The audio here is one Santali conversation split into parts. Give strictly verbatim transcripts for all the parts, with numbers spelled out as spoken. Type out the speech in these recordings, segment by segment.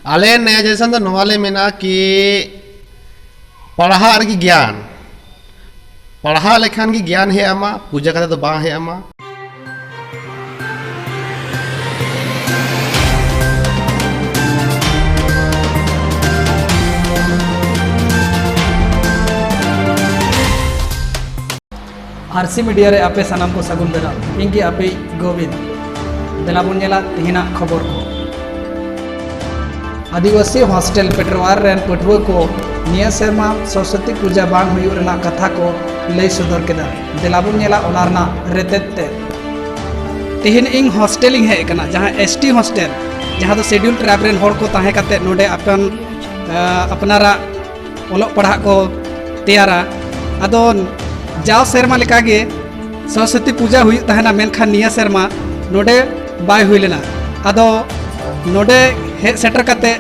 ᱟᱞᱮ ᱱᱟᱭᱟ ᱡᱮᱱᱟᱨᱮᱥᱚᱱ ᱫᱚ ᱱᱚᱣᱟ ᱞᱮ ᱢᱮᱱᱟ ᱠᱤ ᱯᱟᱲᱦᱟᱜ ᱨᱮᱜᱮ ᱜᱮᱭᱟᱱ᱾ ᱯᱟᱲᱦᱟᱣ ᱞᱮᱠᱷᱟᱱ ᱜᱮ ᱜᱮᱭᱟᱱ ᱦᱮᱡ ᱟᱢᱟ, ᱯᱩᱡᱟᱹ ᱠᱟᱛᱮ ᱫᱚ ᱵᱟᱝ ᱦᱮᱡ ᱟᱢᱟ᱾ ᱟᱨᱥᱤ ᱢᱤᱰᱤᱭᱟ ᱨᱮ ᱟᱯᱮ ᱥᱟᱱᱟᱢ ᱠᱚ ᱥᱟᱹᱜᱩᱱ ᱫᱟᱨᱟᱢ᱾ ᱤᱧ ᱜᱮ ᱟᱯᱮᱭᱤᱡ ᱜᱳᱵᱤᱱᱫ᱾ ᱫᱮᱞᱟ ᱵᱚᱱ ᱧᱮᱞᱟ ᱛᱮᱦᱮᱧᱟᱜ ᱠᱷᱚᱵᱚᱨ ᱠᱚ᱾ ᱟᱹᱫᱤᱵᱟᱹᱥᱤ ᱦᱳᱥᱴᱮᱞ ᱯᱮᱴᱨᱣᱟᱨ ᱨᱮᱱ ᱯᱟᱹᱴᱷᱩᱣᱟᱹ ᱠᱚ ᱱᱤᱭᱟᱹ ᱥᱮᱨᱢᱟ ᱥᱚᱨᱚᱥᱚᱛᱤ ᱯᱩᱡᱟᱹ ᱵᱟᱝ ᱦᱩᱭᱩᱜ ᱨᱮᱱᱟᱜ ᱠᱟᱛᱷᱟ ᱠᱚ ᱞᱟᱹᱭ ᱥᱚᱫᱚᱨ ᱠᱮᱫᱟ᱾ ᱫᱮᱞᱟ ᱵᱚᱱ ᱧᱮᱞᱟ ᱚᱱᱟ ᱨᱮᱱᱟᱜ ᱨᱮᱛᱮᱫ ᱛᱮ᱾ ᱛᱮᱦᱮᱧ ᱤᱧ ᱦᱳᱥᱴᱮᱞ ᱤᱧ ᱦᱮᱡ ᱟᱠᱟᱱᱟ, ᱡᱟᱦᱟᱸ ᱮᱥ ᱴᱤ ᱦᱳᱥᱴᱮᱞ, ᱡᱟᱦᱟᱸ ᱫᱚ ᱥᱤᱰᱤᱭᱩᱞ ᱴᱨᱟᱭᱤᱵᱽ ᱨᱮᱱ ᱦᱚᱲ ᱠᱚ ᱛᱟᱦᱮᱸ ᱠᱟᱛᱮ ᱱᱚᱰᱮ ᱟᱯᱱ, ᱟ, ᱟᱯᱱᱟᱨᱟᱜ ᱚᱞᱚᱜ ᱯᱟᱲᱦᱟᱜ ᱠᱚ ᱛᱮᱭᱟᱨᱟ᱾ ᱟᱫᱚ ᱡᱟᱣ ᱥᱮᱨᱢᱟ ᱞᱮᱠᱟᱜᱮ ᱥᱚᱨᱚᱥᱚᱛᱤ ᱯᱩᱡᱟᱹ ᱦᱩᱭᱩᱜ ᱛᱟᱦᱮᱱᱟ, ᱢᱮᱱᱠᱷᱟᱱ ᱱᱤᱭᱟᱹ ᱥᱮᱨᱢᱟ ᱱᱚᱰᱮ ᱵᱟᱭ ᱦᱩᱭ ᱞᱮᱱᱟ᱾ ᱟᱫᱚ ᱱᱚᱰᱮ ᱦᱮᱡ ᱥᱮᱴᱮᱨ ᱠᱟᱛᱮ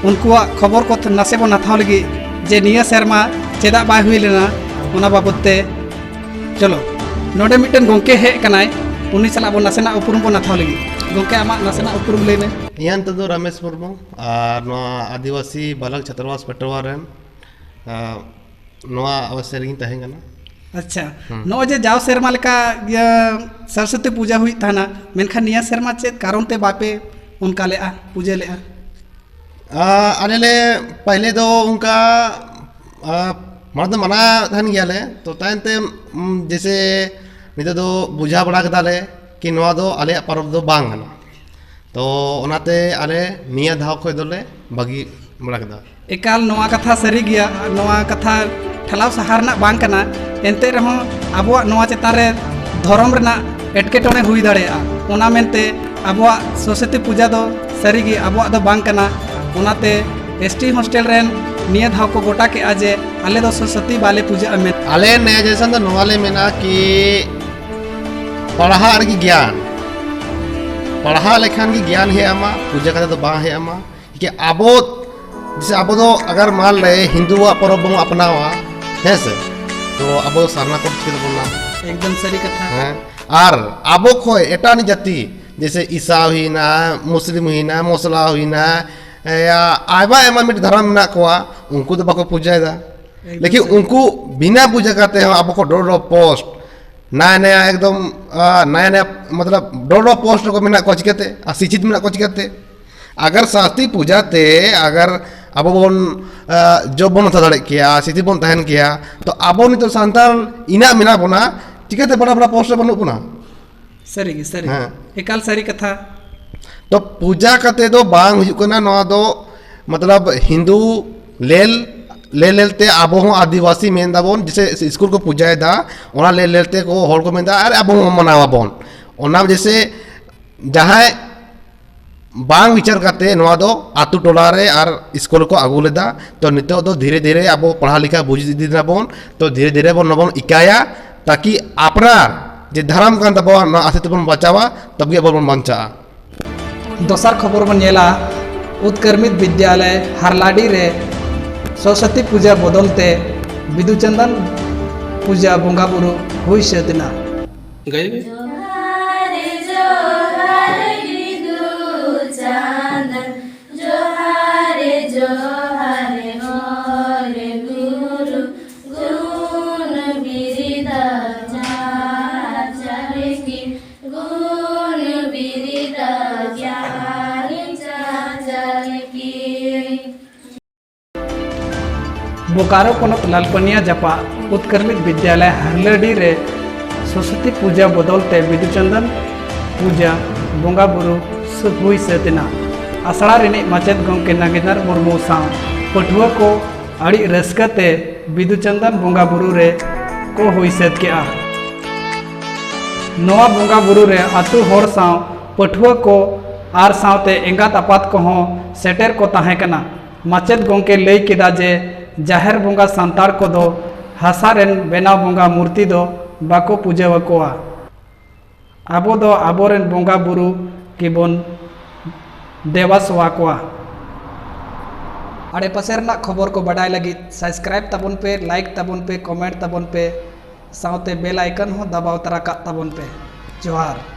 ᱩᱱᱠᱩᱣᱟᱜ ᱠᱷᱚᱵᱚᱨ ᱠᱚ ᱱᱟᱥᱮ ᱵᱚᱱ ᱦᱟᱛᱟᱣ ᱞᱟᱹᱜᱤᱫ ᱡᱮ ᱱᱤᱭᱟᱹ ᱥᱮᱨᱢᱟ ᱪᱮᱫᱟᱜ ᱵᱟᱭ ᱦᱩᱭ ᱞᱮᱱᱟ, ᱚᱱᱟ ᱵᱟᱵᱚᱫ ᱛᱮ᱾ ᱪᱚᱞᱚ, ᱱᱚᱰᱮ ᱢᱤᱫᱴᱮᱱ ᱜᱚᱢᱠᱮ ᱦᱮᱡ ᱟᱠᱟᱱᱟᱭ, ᱩᱱᱤ ᱥᱟᱞᱟᱜ ᱵᱚᱱ ᱱᱟᱥᱮᱱᱟᱜ ᱩᱯᱨᱩᱢ ᱵᱚᱱ ᱦᱟᱛᱟᱣ ᱞᱟᱹᱜᱤᱫ᱾ ᱜᱚᱢᱠᱮ, ᱟᱢᱟᱜ ᱱᱟᱥᱮᱱᱟᱜ ᱩᱯᱨᱩᱢ ᱞᱟᱹᱭ ᱢᱮ᱾ ᱤᱧᱟᱹᱜ ᱧᱩᱛᱩᱢ ᱫᱚ ᱨᱟᱢᱮᱥ ᱢᱩᱨᱢᱩ, ᱟᱨ ᱱᱚᱣᱟ ᱟᱹᱫᱤᱵᱟᱹᱥᱤ ᱵᱟᱞᱚᱠ ᱪᱷᱟᱛᱨᱟᱵᱟᱥ ᱯᱮᱴᱨᱣᱟᱨ ᱨᱮᱱ, ᱟᱨ, ᱱᱚᱣᱟ ᱟᱵᱟᱥ ᱨᱮᱜᱤᱧ ᱛᱟᱦᱮᱸ ᱠᱟᱱᱟ᱾ ᱟᱪᱪᱷᱟ, ᱦᱩᱸ᱾ ᱱᱚᱜᱼᱚᱭ ᱡᱮ ᱡᱟᱣ ᱥᱮᱨᱢᱟ ᱞᱮᱠᱟ ᱤᱭᱟᱹ ᱥᱚᱨᱚᱥᱚᱛᱤ ᱯᱩᱡᱟᱹ ᱦᱩᱭᱩᱜ ᱛᱟᱦᱮᱱᱟ, ᱢᱮᱱᱠᱷᱟᱱ ᱱᱤᱭᱟᱹ ᱥᱮᱨᱢᱟ ᱪᱮᱫ ᱠᱟᱨᱚᱱ ᱛᱮ ᱵᱟᱯᱮ ᱚᱱᱠᱟ ᱞᱮᱜᱼᱟ, ᱯᱩᱡᱟᱹ ᱞᱮᱜᱼᱟ? ᱟ, ᱟᱞᱮ ᱞᱮ ᱯᱟᱦᱞᱮ ᱫᱚ ᱚᱱᱠᱟ, ᱟ, ᱢᱟᱲᱟᱝ ᱫᱚ ᱢᱟᱱᱟᱣ ᱛᱟᱦᱮᱱ ᱜᱮᱭᱟᱞᱮ, ᱛᱚ ᱛᱟᱭᱚᱢ ᱛᱮ, ᱩᱢ, ᱡᱮᱥᱮ ᱱᱤᱛᱚᱜ ᱫᱚ ᱵᱩᱡᱷᱟᱹᱣ ᱵᱟᱲᱟ ᱠᱮᱫᱟᱞᱮ ᱠᱤ ᱱᱚᱣᱟ ᱫᱚ ᱟᱞᱮᱭᱟᱜ ᱯᱚᱨᱚᱵᱽ ᱫᱚ ᱵᱟᱝ ᱠᱟᱱᱟ, ᱛᱚ ᱚᱱᱟᱛᱮ ᱟᱞᱮ ᱱᱤᱭᱟᱹ ᱫᱷᱟᱣ ᱠᱷᱚᱱ ᱫᱚᱞᱮ ᱵᱟᱹᱜᱤ ᱵᱟᱲᱟ ᱠᱮᱫᱟ᱾ ᱮᱠᱟᱞ ᱱᱚᱣᱟ ᱠᱟᱛᱷᱟ ᱥᱟᱹᱨᱤ ᱜᱮᱭᱟ, ᱱᱚᱣᱟ ᱠᱟᱛᱷᱟ ᱴᱷᱟᱞᱟᱣ ᱥᱟᱦᱟ ᱨᱮᱱᱟᱜ ᱵᱟᱝ ᱠᱟᱱᱟ᱾ ᱮᱱᱛᱮ ᱨᱮᱦᱚᱸ ᱟᱵᱚᱣᱟᱜ ᱱᱚᱣᱟ ᱪᱮᱛᱟᱱ ᱨᱮ ᱫᱷᱚᱨᱚᱢ ᱨᱮᱱᱟᱜ ᱮᱴᱠᱮᱴᱚᱬᱮ ᱦᱩᱭ ᱫᱟᱲᱮᱭᱟᱜᱼᱟ, ᱚᱱᱟ ᱢᱮᱱᱛᱮ ᱟᱵᱚᱣᱟᱜ ᱥᱚᱨᱚᱥᱚᱛᱤ ᱯᱩᱡᱟᱹ ᱫᱚ ᱥᱟᱹᱨᱤᱜᱮ ᱟᱵᱚᱣᱟᱜ ᱫᱚ ᱵᱟᱝ ᱠᱟᱱᱟ᱾ ᱚᱱᱟᱛᱮ ᱮᱥ ᱴᱤ ᱦᱳᱥᱴᱮᱞ ᱨᱮᱱ ᱱᱤᱭᱟᱹ ᱫᱷᱟᱣ ᱠᱚ ᱜᱚᱴᱟ ᱠᱮᱜᱼᱟ ᱡᱮ ᱟᱞᱮ ᱫᱚ ᱥᱚᱨᱚᱥᱚᱛᱤ ᱵᱟᱞᱮ ᱯᱩᱡᱟᱹᱜᱼᱟ ᱢᱮᱱᱛᱮ᱾ ᱟᱞᱮ ᱱᱟᱭᱟ ᱡᱮᱱᱟᱨᱮᱥᱚᱱ ᱫᱚ ᱱᱚᱣᱟ ᱞᱮ ᱢᱮᱱᱟ ᱠᱤ ᱯᱟᱲᱦᱟᱜ ᱨᱮᱜᱮ ᱜᱮᱭᱟᱱ, ᱯᱟᱲᱦᱟᱣ ᱞᱮᱠᱷᱟᱱ ᱜᱮ ᱜᱮᱭᱟᱱ ᱦᱮᱡ ᱟᱢᱟ, ᱯᱩᱡᱟᱹ ᱠᱟᱛᱮ ᱫᱚ ᱵᱟᱝ ᱦᱮᱡ ᱟᱢᱟ᱾ ᱠᱤ ᱟᱵᱚ, ᱡᱮᱥᱮ ᱟᱵᱚ ᱫᱚ ᱟᱜᱟᱨ ᱢᱟᱱ ᱞᱮ ᱦᱤᱱᱫᱩᱣᱟᱜ ᱯᱚᱨᱚᱵᱽ ᱵᱚᱱ ᱟᱯᱱᱟᱣᱟ, ᱦᱮᱸ ᱥᱮ, ᱛᱚ ᱟᱵᱚ ᱫᱚ ᱥᱟᱨᱱᱟ ᱠᱚ ᱪᱤᱠᱟᱹ ᱛᱮᱵᱚᱱ ᱧᱟᱢᱟ? ᱮᱠᱫᱚᱢ ᱥᱟᱹᱨᱤ ᱠᱟᱛᱷᱟ᱾ ᱦᱮᱸ, ᱟᱨ ᱟᱵᱚ ᱠᱷᱚᱱ ᱮᱴᱟᱜ ᱡᱟᱹᱛᱤ, ᱡᱮᱥᱮ ᱤᱥᱟ ᱦᱩᱭᱱᱟ, ᱢᱩᱥᱞᱤᱢ ᱦᱩᱭᱱᱟ, ᱢᱚᱥᱞᱟ ᱦᱩᱭᱱᱟ, ᱮᱭᱟ, ᱟᱭᱢᱟ ᱟᱭᱢᱟ ᱢᱤᱫ ᱫᱷᱚᱨᱚᱢ ᱢᱮᱱᱟᱜ ᱠᱚᱣᱟ, ᱩᱱᱠᱩ ᱫᱚ ᱵᱟᱠᱚ ᱯᱩᱡᱟᱹᱭᱮᱫᱟ᱾ ᱮᱠᱫᱚᱢ ᱞᱮᱠᱤᱱ ᱥᱟᱹᱨᱤ᱾ ᱩᱱᱠᱩ ᱵᱤᱱᱟ ᱯᱩᱡᱟᱹ ᱠᱟᱛᱮ ᱦᱚᱸ ᱟᱵᱚ ᱠᱚ ᱰᱚᱨ ᱰᱚᱨ ᱯᱳᱥᱴ, ᱱᱟᱭᱟ ᱱᱟᱭᱟ ᱮᱠᱫᱚᱢ, ᱟ, ᱱᱟᱭᱟ ᱱᱟᱭᱟ ᱢᱚᱛᱞᱚᱵ ᱰᱚᱨ ᱰᱚᱨ ᱯᱳᱥᱴ ᱨᱮᱠᱚ ᱢᱮᱱᱟᱜ ᱠᱚᱣᱟ ᱪᱤᱠᱟᱹᱛᱮ? ᱟᱨ ᱥᱤᱪᱪᱷᱤᱛ ᱢᱮᱱᱟᱜ ᱠᱚᱣᱟ ᱪᱤᱠᱟᱹᱛᱮ? ᱟᱜᱟᱨ ᱥᱟᱥᱛᱤ ᱯᱩᱡᱟ ᱛᱮ ᱟᱜᱟᱨ ᱟᱵᱚ ᱵᱚᱱ, ᱟ, ᱡᱚᱵ ᱵᱚᱱ ᱦᱟᱛᱟᱣ ᱫᱟᱲᱮᱭᱟᱜ ᱠᱮᱭᱟ, ᱥᱤᱪᱪᱷᱤᱛ ᱵᱚᱱ ᱛᱟᱦᱮᱱ ᱠᱮᱭᱟ, ᱛᱚ ᱟᱵᱚ ᱱᱤᱛᱚᱜ ᱥᱟᱱᱛᱟᱲ ᱤᱱᱟᱹᱜ ᱢᱮᱱᱟᱜ ᱵᱚᱱᱟ, ᱪᱤᱠᱟᱹᱛᱮ ᱵᱟᱰᱟ ᱵᱟᱰᱟ ᱯᱳᱥᱴ ᱨᱮ ᱵᱟᱹᱱᱩᱜ ᱵᱚᱱᱟ? ᱥᱟᱹᱨᱤ ᱜᱮ, ᱥᱟᱹᱨᱤ ᱜᱮ᱾ ᱦᱮᱸ᱾ ᱮᱠᱟᱞ ᱥᱟᱹᱨᱤ ᱠᱟᱛᱷᱟ᱾ ᱛᱚ ᱯᱩᱡᱟ ᱠᱟᱛᱮ ᱫᱚ ᱵᱟᱝ ᱦᱩᱭᱩᱜ ᱠᱟᱱᱟ ᱱᱚᱣᱟ ᱫᱚ, ᱢᱚᱛᱞᱚᱵ ᱦᱤᱱᱫᱩ ᱞᱮᱞ, ᱞᱮ ᱞᱮᱞ ᱛᱮ ᱟᱵᱚ ᱦᱚᱸ ᱟᱹᱫᱤᱵᱟᱹᱥᱤ ᱢᱮᱱ ᱫᱟᱵᱚᱱ, ᱡᱮᱥᱮ ᱤᱥᱠᱩᱞ ᱠᱚ ᱯᱩᱡᱟᱭᱮᱫᱟ, ᱚᱱᱟ ᱞᱮ ᱞᱮᱞ ᱛᱮ ᱠᱚ ᱦᱚᱲ ᱠᱚ ᱢᱮᱱᱫᱟ ᱟᱨ ᱟᱵᱚ ᱦᱚᱸ ᱢᱟᱱᱟᱣ ᱟᱵᱚᱱ᱾ ᱚᱱᱟ ᱡᱮᱥᱮ ᱡᱟᱦᱟᱸᱭ ᱵᱟᱝ ᱵᱤᱪᱟᱹᱨ ᱠᱟᱛᱮ ᱱᱚᱣᱟ ᱫᱚ ᱟᱛᱳ ᱴᱚᱞᱟ ᱨᱮ ᱟᱨ ᱤᱥᱠᱩᱞ ᱠᱚ ᱟᱹᱜᱩ ᱞᱮᱫᱟ᱾ ᱛᱚ ᱱᱤᱛᱚᱜ ᱫᱚ ᱫᱷᱤᱨᱮ ᱫᱷᱤᱨᱮ ᱟᱵᱚ ᱯᱟᱲᱦᱟᱣ ᱞᱮᱠᱷᱟ ᱵᱩᱡᱽ ᱤᱫᱤ ᱫᱟᱵᱚᱱ, ᱛᱚ ᱫᱷᱤᱨᱮ ᱫᱷᱤᱨᱮ ᱵᱚᱱ ᱱᱚᱣᱟ ᱵᱚᱱ ᱤᱠᱟᱭᱟ, ᱛᱟᱠᱤ ᱟᱯᱱᱟᱨ ᱡᱮ ᱫᱷᱚᱨᱚᱢ ᱠᱟᱱ ᱛᱟᱵᱚᱱᱟ, ᱱᱚᱣᱟ ᱟᱥᱮ ᱛᱮᱵᱚᱱ ᱵᱟᱧᱪᱟᱣᱟ, ᱛᱚᱵᱮ ᱟᱵᱚ ᱵᱚᱱ ᱵᱟᱧᱪᱟᱜᱼᱟ᱾ ᱫᱚᱥᱟᱨ ᱠᱷᱚᱵᱚᱨ ᱵᱚᱱ ᱧᱮᱞᱟ, ᱩᱛᱠᱚᱨᱢᱤᱛ ᱵᱤᱫᱽᱭᱟᱞᱚᱭ ᱦᱟᱨᱞᱟᱰᱤ ᱨᱮ ᱥᱚᱨᱚᱥᱚᱛᱤ ᱯᱩᱡᱟ ᱵᱚᱫᱚᱞ ᱛᱮ ᱵᱤᱫᱩ ᱪᱟᱸᱫᱟᱱ ᱯᱩᱡᱟ ᱵᱚᱸᱜᱟ ᱵᱩᱨᱩ ᱦᱩᱭ ᱥᱟᱹᱛ ᱮᱱᱟ᱾ ᱜᱟᱭ ᱜᱮ᱾ ᱡᱚᱦᱟᱨ ᱡᱚᱦᱟᱨ ᱵᱤᱫᱩ ᱪᱟᱸᱫᱟᱱ, ᱡᱚᱦᱟᱨ ᱡᱚᱦᱟᱨ ᱦᱚᱨ ᱜᱩᱨᱩ, ᱜᱩᱱ ᱵᱤᱨᱫᱟ ᱪᱟᱪᱟᱞ ᱠᱤ, ᱜᱩᱱ ᱵᱤᱨᱫᱟ ᱜᱭᱟᱱ ᱪᱟᱪᱟᱞ ᱠᱤ᱾ ᱵᱳᱠᱟᱨᱳ ᱯᱚᱱᱚᱛ ᱞᱟᱞᱯᱟᱱᱤᱭᱟ ᱡᱟᱯᱟᱜ ᱩᱛᱠᱚᱨᱢᱤᱛ ᱵᱤᱫᱽᱭᱟᱞᱚᱭ ᱦᱟᱨᱞᱟᱰᱤ ᱨᱮ ᱥᱚᱨᱚᱥᱚᱛᱤ ᱯᱩᱡᱟ ᱵᱚᱫᱚᱞ ᱛᱮ ᱵᱤᱫᱩ ᱪᱟᱸᱫᱟᱱ ᱯᱩᱡᱟ ᱵᱚᱸᱜᱟ ᱵᱩᱨᱩ ᱥᱟᱹ-, ᱦᱩᱭ ᱥᱟᱹᱛ ᱮᱱᱟ᱾ ᱟᱥᱲᱟ ᱨᱤᱱᱤᱡ ᱢᱟᱪᱮᱫ ᱜᱚᱢᱠᱮ ᱱᱟᱜᱮᱱᱫᱨ ᱢᱩᱨᱢᱩ ᱥᱟᱶ ᱯᱟᱹᱴᱷᱩᱣᱟᱹ ᱠᱚ ᱟᱹᱰᱤ ᱨᱟᱹᱥᱠᱟᱹ ᱛᱮ ᱵᱤᱫᱩ ᱪᱟᱸᱫᱟᱱ ᱵᱚᱸᱜᱟ ᱵᱩᱨᱩ ᱨᱮ ᱠᱚ ᱦᱩᱭ ᱥᱟᱹᱛ ᱠᱮᱜᱼᱟ᱾ ᱱᱚᱣᱟ ᱵᱚᱸᱜᱟ ᱵᱩᱨᱩ ᱨᱮ ᱟᱹᱛᱩ ᱦᱚᱲ ᱥᱟᱶ ᱯᱟᱹᱴᱷᱩᱣᱟᱹ ᱠᱚ ᱟᱨ ᱥᱟᱶᱛᱮ ᱮᱸᱜᱟᱛ ᱟᱯᱟᱛ ᱠᱚᱦᱚᱸ ᱥᱮᱴᱮᱨ ᱠᱚ ᱛᱟᱦᱮᱸ ᱠᱟᱱᱟ᱾ ᱢᱟᱪᱮᱫ ᱜᱚᱢᱠᱮ ᱞᱟᱹᱭ ᱠᱮᱫᱟ ᱡᱮ ᱡᱟᱦᱮᱨ ᱵᱚᱸᱜᱟ ᱥᱟᱱᱛᱟᱲ ᱠᱚᱫᱚ ᱦᱟᱥᱟ ᱨᱮᱱ ᱵᱮᱱᱟᱣ ᱵᱚᱸᱜᱟ ᱢᱩᱨᱛᱤ ᱫᱚ ᱵᱟᱠᱚ ᱯᱩᱡᱟᱹ ᱟᱠᱚᱣᱟ᱾ ᱟᱵᱚ ᱫᱚ ᱟᱵᱚᱨᱮᱱ ᱵᱚᱸᱜᱟ ᱵᱩᱨᱩ ᱜᱮᱵᱚᱱ ᱫᱮᱵᱟ ᱥᱮᱵᱟ ᱠᱚᱣᱟ᱾ ᱟᱲᱮᱯᱟᱥᱮ ᱨᱮᱱᱟᱜ ᱠᱷᱚᱵᱚᱨ ᱠᱚ ᱵᱟᱰᱟᱭ ᱞᱟᱹᱜᱤᱫ subscribe ᱛᱟᱵᱚᱱ ᱯᱮ, like ᱛᱟᱵᱚᱱ ᱯᱮ, comment ᱛᱟᱵᱚᱱ ᱯᱮ, ᱥᱟᱶᱛᱮ bell icon ᱦᱚᱸ ᱫᱟᱵᱟᱣ ᱛᱟᱨᱟ ᱠᱟᱜ ᱛᱟᱵᱚᱱ ᱯᱮ᱾ ᱡᱚᱦᱟᱨ᱾